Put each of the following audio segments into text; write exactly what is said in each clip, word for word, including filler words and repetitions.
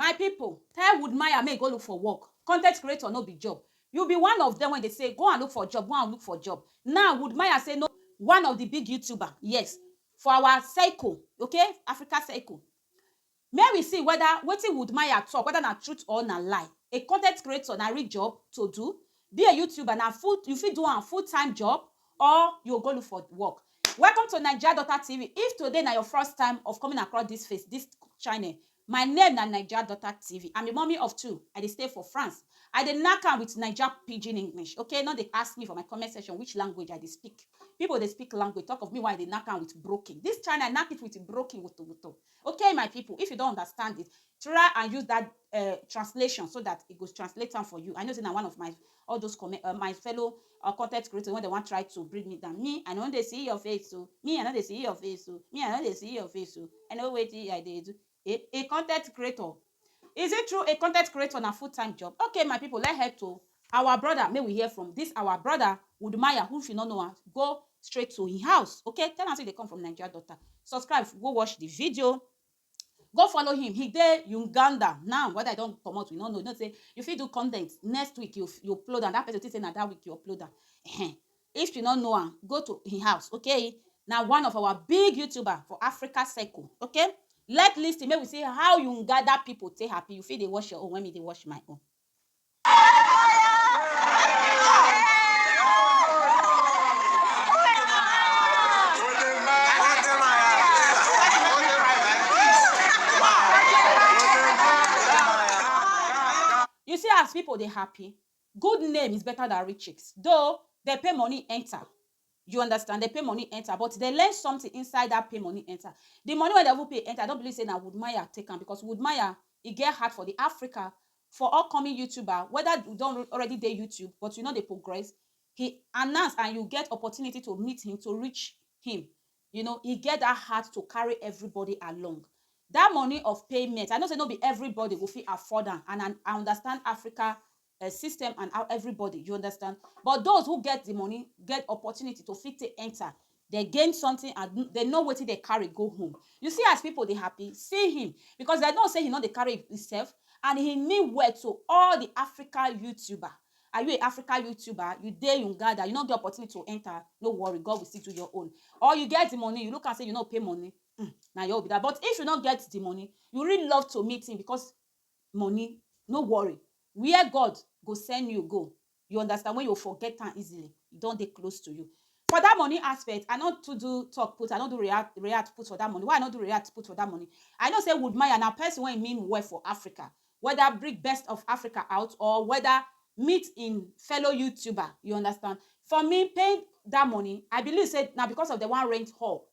My people, tell Woodmaya make e go look for work. Content creator no be job. You be one of them when they say, "Go and look for job, go and look for job." Now, Woodmaya say no, one of the big YouTuber, yes, for our circle, okay, Africa circle. May we see whether wetin Woodmaya talk, whether na truth or na lie. A content creator na real job to do. Be a YouTuber na full, you fit do am full time job or you go look for work. Welcome to Naija Daughter T V. If today na your first time of coming across this face, this channel, my name na Naija Daughter T V. I'm a mommy of two. I dey stay for France. I dey knack am with Naija pidgin English. Okay, no dey ask me for my comment section which language I dey speak. People dey speak language. Talk of me why I dey knack am with broken. This channel I knack it with broken woto woto. Okay, my people, if you don't understand it, try and use that uh, translation so that it goes translate am for you. I know say na one of my all those comment, uh, my fellow uh, content creators when they want try to bring me down. Me, I no dey see your face, so me, I no dey see your face, so me, I no dey see your face, so I know wetin I dey do. A, a content creator, is it true a content creator na full time job? Okay, my people, let's head to our brother. May we hear from this our brother Woodmaya, who if you no know am, go straight to his house. Okay, tell am say they come from Naija Daughter. Subscribe, go watch the video. Go follow him. He dey Uganda now. Whether I don't come out, we no know. You know say you fit do content next week. You you upload and that person think say na that week you upload am. Ehen. If you no know am, go to him house. Okay, now one of our big YouTuber for Africa circle. Okay, let listen. Make we see how Uganda people take happy. You fit dey watch your own when me dey watch my own. You see as people dey happy, good name is better than riches. Though they pay money enter, you understand, they pay money enter, but they learn something inside that pay money enter. The money wey they even pay enter, I don't believe say na Woodmaya take am because Woodmaya e get heart for the Africa, for upcoming YouTuber, whether you don't already dey YouTube but you know they progress, he announce and you get opportunity to meet him, to reach him. You know, he get that heart to carry everybody along. That money of payment, I know say no be everybody go fit afford am, and I, I understand Africa uh, system and how everybody, you understand. But those who get the money get opportunity to fit take enter. They gain something and they know wetin they carry go home. You see as people they happy, see him because they know say he no dey carry himself, and he mean well to all the Africa YouTuber. Are you a Africa YouTuber? You dey Uganda, you no get opportunity to enter. No worry, God will still do your own. Or you get the money, you look and say you no pay money. Mm, na your be that. But if you no get the money, you really love to meet him because money, no worry. Where God go send you go, you understand, when you forget am easily, e don dey close to you. For that money aspect, I no too do talk put, I no do react react put for that money. Why I no do react put for that money? I know say Woodmaya na person wey mean well for Africa, whether bring best of Africa out or whether meet in fellow YouTuber, you understand. For me, paying that money, I believe say na because of the one rent hall.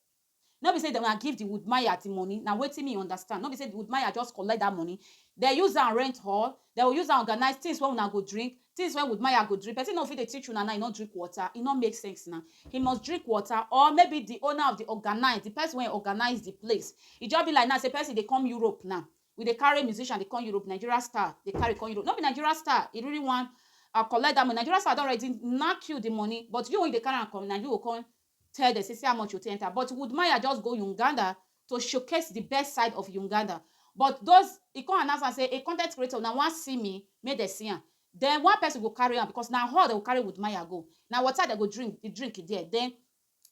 No be say dem na give the Woodmaya the money, na wetin me understand. No be say the Woodmaya just collect that money, they use am rent hall, they will use am organize things wey una go drink, things wey Woodmaya go drink. Person no fit dey teach una now, e no drink water, e no make sense now. He must drink water, or maybe the owner of the organize, the person wey organize the place. E just be like now say person dey come Europe now. We dey carry musician dey come Europe, Nigeria star dey carry come Europe. No be Nigeria star, e really wan uh, collect that money. Nigeria star don already knack you the money, but you when you dey carry am come, na you go come tell them say see how much you take enter. But Woodmaya just go Uganda to showcase the best side of Uganda. But those, he come announce am say a content creator na wan see me, make dem see am. Then one person go carry am because na hall dem go carry Woodmaya go. Na water dem go drink, the drink there. Then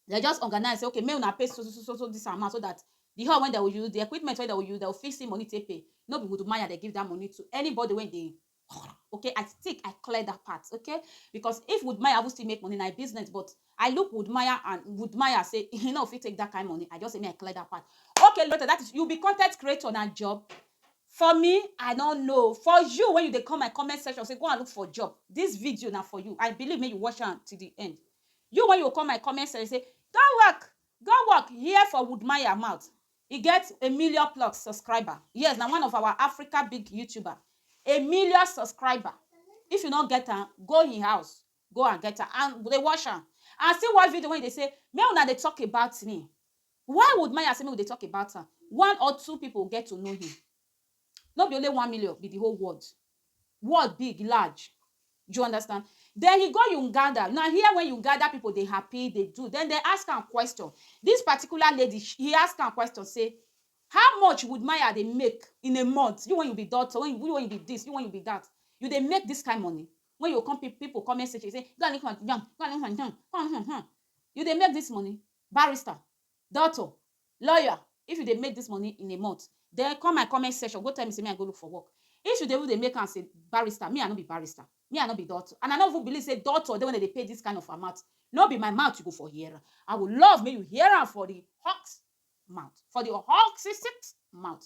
they just organize say okay, make una pay so so so so so this amount so that the hall wey dem go use, the equipment wey dem go use, dem go fit see money take pay. No be Woodmaya dey give that money to anybody wey dey Okay, I think I clear that part, okay? Because if Woodmaya will still make money, na business, but I look Woodmaya and Woodmaya say he no fit take that kind of money. I just say me I clear that part. Okay, later that is you be content creator na job. For me, I don't know. For you, when you dey come my comment section, say go and look for job. This video now for you. I believe me, you watch am till the end. You when you come my comment section, say don't work, go work. Here for Woodmaya mouth. He gets a million plus subscriber. Yes, now one of our Africa big YouTuber. A million subscriber. If you not get am, go in house. Go and get am. And they watch am. And see what video when they say, me una they talk about me. Why would Maya say me they talk about her? One or two people get to know him. Not be only one million, be the whole world. World big, large. Do you understand? Then he go Uganda. Now here when Uganda people they happy, they do. Then they ask am question. This particular lady, he ask am question, say, How much would Maya dey make in a month? You when you be doctor, when you, when you be this, you when you be that. You dey make this kind money. When you come, pe- people comment section, say, "Go and look for jam, go and look for jam, go and look for jam." You dey make this money. Barrister, doctor, lawyer, if you dey make this money in a month, then come my comment section, go tell me say me I go look for work. If you dey even dey make am say barrister, me I no be barrister, me I no be doctor, and I no even believe say doctor dey when they dey pay this kind of amount. No be my mouth you go for hear. I would love make you hear am for the hawks mouth, for the hawks six mouth.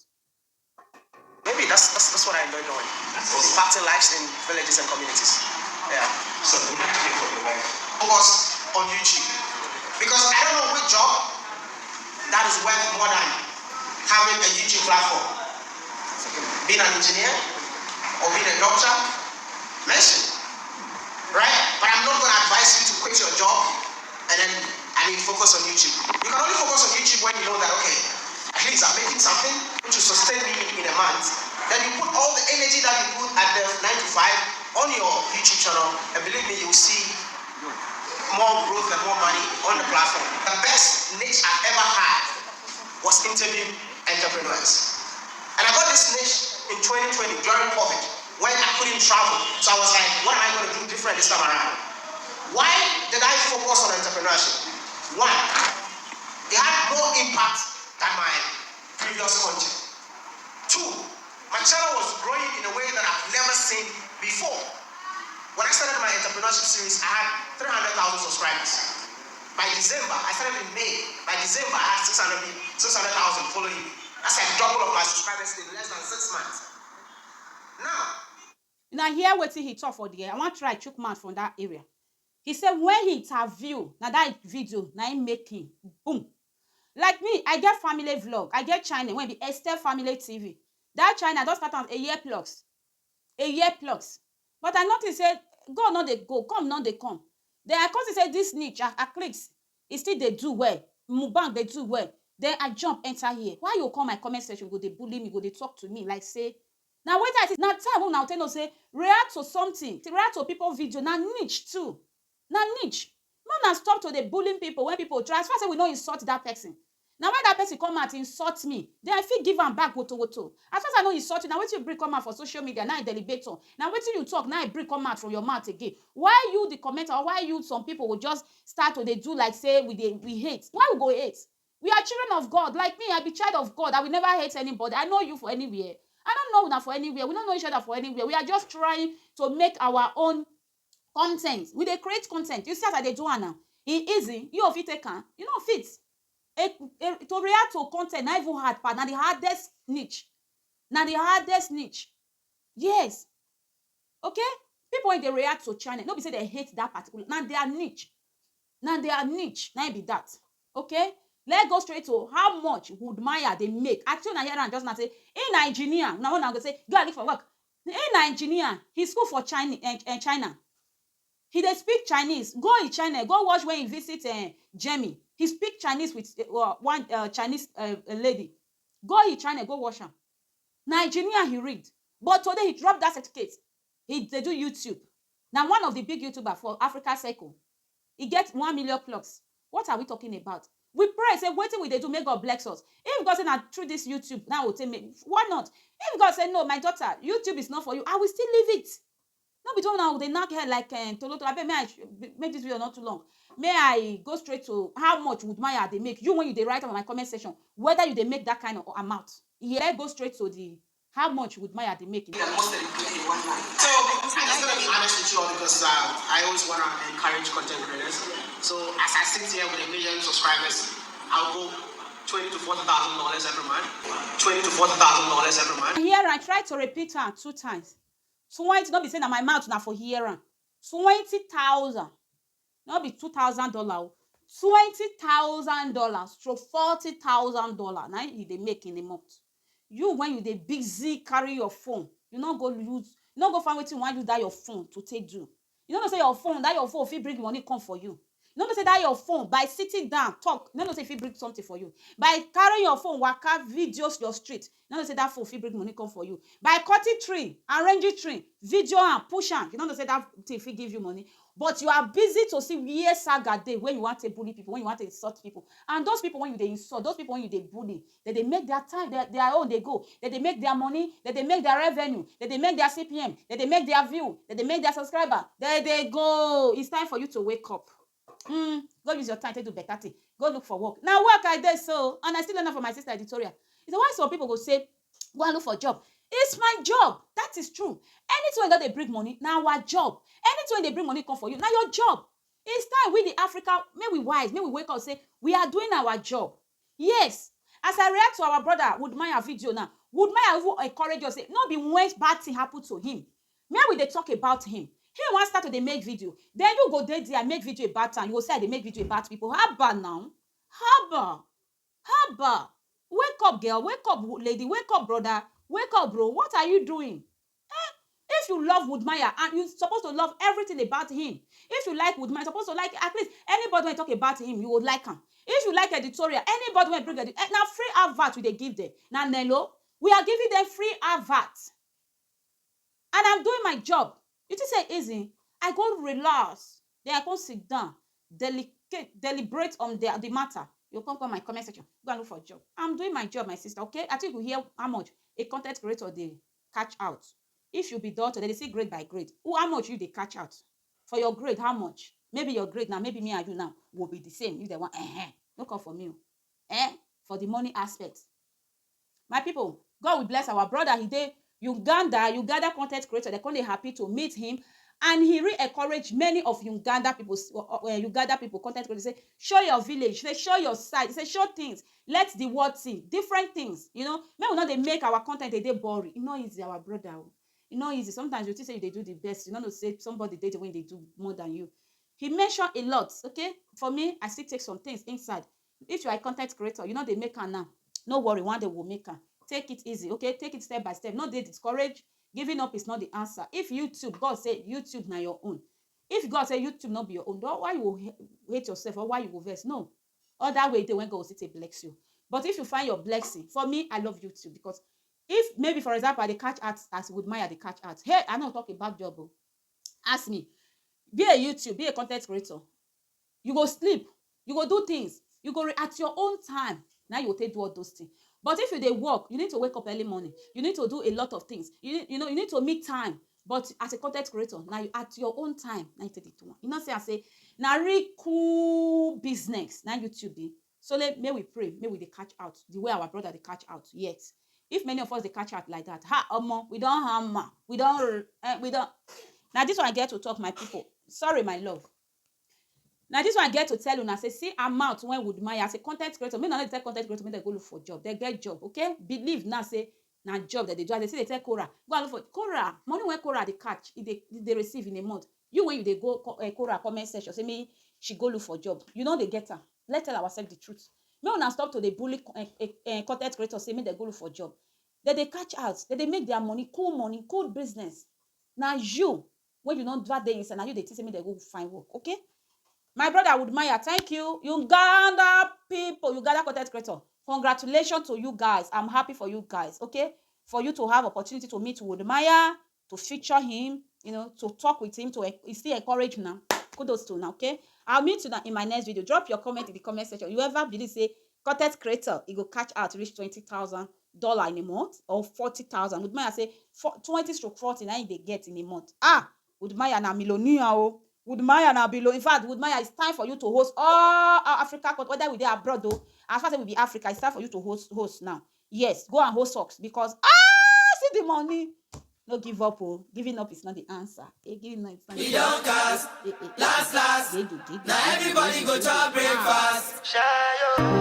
Maybe that's that's, that's what I enjoy doing. Impacting lives in villages and communities. Yeah. So we need to pay for your life. Focus on YouTube. Because I don't know which job that is worth more than having a YouTube platform. Being an engineer or being a doctor, mention. Right? But I'm not gonna advise you to quit your job and then, I mean, focus on YouTube. You can only focus on YouTube when you know that, okay, at least I'm making something which will sustain me in a month. Then you put all the energy that you put at the nine to five on your YouTube channel, and believe me, you'll see more growth and more money on the platform. The best niche I've ever had was interviewing entrepreneurs. And I got this niche in twenty twenty during COVID when I couldn't travel. So I was like, what am I going to do different this time around? Why did I focus on entrepreneurship? One, it had more impact than my previous content. Two, my channel was growing in a way that I've never seen before. When I started my entrepreneurship series, I had three hundred thousand subscribers. By December, I started in May. By December, I had six hundred people, six hundred thousand following me. That's a double of my subscribers in less than six months. Now, Una hear wetin he talk for there? I wan try chook mouth from that area. He say when he interview, na that video na him make him boom. Like me, I get family vlog, I get channel wey be Esther Family T V. That channel I don start am a year plus, a year plus. But I notice say God no dey go, come no dey come. Then I come see say this niche, I, I clicks, e still dey do well. Mubang dey do well. Then I jump enter here. Why you come my comment section go dey bully me, go dey talk to me like say na wetin I see na time una take know say react to something, react to people video na niche too. Na niche. Make una stop to dey bullying people when people try. As far say we no insult that person. Na when that person come out insult me, then I fit give am back woto woto. As far as I no insult you, na wetin you bring come out for social media, na I deliberate on. Na wetin you talk, na I bring come out from your mouth again. Why you the commenter, or why you some people will just start to dey do like say we dey we hate? Why we go hate? We are children of God. Like me, I be child of God. I will never hate anybody. I know you for anywhere. I don't know una for anywhere. We don't know each other for anywhere. We are just trying to make our own content. We dey create content. You see as I dey do am now. E easy. You fit take am. You no fit. A, a, to react to content na even hard part. Na the hardest niche. Na the hardest niche. Yes. Okay? People when they react to channel, no be say they hate that particular. Na their niche. Na their niche. Na be that. Okay? Let's go straight to how much would Maya dey make. Actually, na here and just now say, in Nigeria, now una go say, go and look for work. In Nigeria, he school for China. Uh, uh, China. He dey speak Chinese. Go in China, go watch when he visit uh, Jemmy. He speak Chinese with uh, one uh, Chinese uh, lady. Go in China, go watch am. Nigeria he read. But today he dropped that certificate. He dey do YouTube. Now one of the big YouTuber for Africa Circle. He get one million plus. What are we talking about? We pray, say, wetin we dey do, make God bless us. If God say na through this YouTube, now will take me. Why not? If God say, no, my daughter, YouTube is not for you, I will still leave it. No be talking now, they knock head like um, tolo tolo. Abeg, may I make this video not too long. May I go straight to how much would Maya they make? You when you dey write on my comment section, whether you dey make that kind of amount. Yeah, go straight to the how much would Maya they make? The most that you pay in one night. So I'm just gonna be honest with you all because uh, I always wanna encourage content creators. So as I sit here with a million subscribers, I'll go twenty to forty thousand dollars every month. Twenty to forty thousand dollars every month. Here I try to repeat am two times. Twenty, no be say na my mouth na for hear am. Twenty thousand, no be two thousand dollar o. Twenty thousand dollars to forty thousand dollar na you dey make in a month. You when you dey busy carry your phone, you no go use, you no go find wetin you wan use that your phone to take do. You no know say your phone, that your phone fit bring money come for you. You no know say that your phone, by sitting down, talk, you no know say e fit bring something for you. By carrying your phone, waka, videos your street, you no know say that phone fit bring money come for you. By cutting tree, arranging tree, video am, push am, you no know say that thing fit give you money. But you are busy to see where saga dey, when you want to bully people, when you want to insult people. And those people when you dey insult, those people when you dey bully, they dey make their time, their, their own dey go. They dey make their money, they dey make their revenue, they dey make their C P M, they dey make their view, they dey make their subscriber. They dey go. It's time for you to wake up. Mm, go use your time to do better thing. Go look for work. Now work I dey so, and I still learn from my sister Editorial. He said, why some people go say, go and look for job? It's my job. That is true. Anything wey dey bring money, na our job. Anything wey dey bring money come for you, na your job. It's time we the Africa, may we wise, may we wake up, say, we are doing our job. Yes, as I react to our brother Woodmaya video now, Woodmaya even encourage us, say, no be when bad thing happen to him. May we dey talk about him. He wan start to dey make video. Then you go dey there, make video about am. You go say, I dey make video about people. Haba now. Haba. Haba. Wake up, girl. Wake up, lady. Wake up, brother. Wake up, bro. What are you doing? Eh? If you love Woodmaya, and you supposed to love everything about him. If you like Woodmaya, you supposed to like at least anybody when talk about him, you would like him. If you like Editorial, anybody when bring Editorial, eh, now free advert we dey give them. Now Nello, we are giving them free advert. And I'm doing my job. You think say easy? I go relax. Then I go sit down, delicate, deliberate on the, the matter. You come come my comment section. Go and look for a job. I'm doing my job, my sister. Okay? I think you hear how much a content creator dey catch out. If you be doctor, they dey see grade by grade. Who, how much you dey catch out? For your grade, how much? Maybe your grade now, maybe me and you now will be the same. If they want, eh, eh, no come for me. Oh. Eh? For the money aspect. My people, God will bless our brother. He dey Uganda, Uganda content creator. They come dey happy to meet him. And he re-encourage many of Uganda people, uh, uh, Uganda people, content creators, say, show your village, say, show your side, say, show things, let the world see, different things, you know, make we no dey make our content dey dey boring. E no easy, our brother. Oh. E no easy. Sometimes you think say you dey do the best, you no know say somebody dey there when they do more than you. He mentioned a lot, okay? For me, I still take some things inside. If you are a content creator, you know they make am now. No worry, one day we'll make am. Take it easy, okay? Take it step by step. No dey discouraged. Giving up is not the answer. If YouTube, God say YouTube na your own. If God say YouTube not be your own, then why you go ha-, hate yourself or why you go vex? No. Other way dey when God will still take bless you. But if you find your blessing, for me, I love YouTube because if maybe, for example, I dey catch ads as Woodmaya dey catch ads. Hey, I no talk about job. Oh. Ask me. Be a YouTube, be a content creator. You go sleep, you go do things, you go re-, at your own time. Now you go take do all those things. But if you dey work, you need to wake up early morning. You need to do a lot of things. You, you know, you need to make time. But as a content creator, now you at your own time, now you take it one. You know, say I say, now real cool business. Now YouTube be. So let may we pray, may we dey catch out the way our brother dey catch out yet. If many of us dey catch out like that, ha, omo, we don hammer, we don, eh, we don. Now this one I get to talk, my people. Sorry, my love. Now this one I get to tell una say, see amount when Woodmaya as a content creator, me no dey tell content creator make they go look for job. They get job, okay? Believe now say na job that they do. As they say they tell Cora, go and look for Cora. Money when Cora dey catch, e dey, e dey receive in a month. You when you dey go co-, eh, Cora comment section, say me she go look for job. You know they get am. Let's tell ourselves the truth. Make una stop to dey bully co-, eh, eh, eh, content creators say make they go look for job. They dey catch out. They dey make their money, cool money, cool business. Now you, when you don't do that day inside, now you dey think say make they go find work, okay? My brother Woodmaya, thank you. Uganda people, Uganda content creator, congratulations to you guys. I'm happy for you guys, okay? For you to have opportunity to meet Woodmaya, to feature him, you know, to talk with him, to en-, still encourage him now. Kudos to now, okay? I'll meet you now in my next video. Drop your comment in the comment section. You ever believe say content creator, he go catch out reach twenty thousand dollar in a month or forty thousand? Woodmaya say for twenty stroke forty, now they get in a month. Ah, Woodmaya na millionaire, oh. Woodmaya na below. In fact, Woodmaya, it's time for you to host all our Africa, con-, whether we dey abroad though. As far as we be Africa, it's time for you to host, host now. Yes, go and host us because, ah, see the money. No give up, oh. Giving up is not the answer. Eh, giving up is not the E don answer. Cast. Eh, eh, eh, last, eh, last. Gigi, gigi, now gigi, everybody gigi, go gigi. Chop breakfast. Shayo.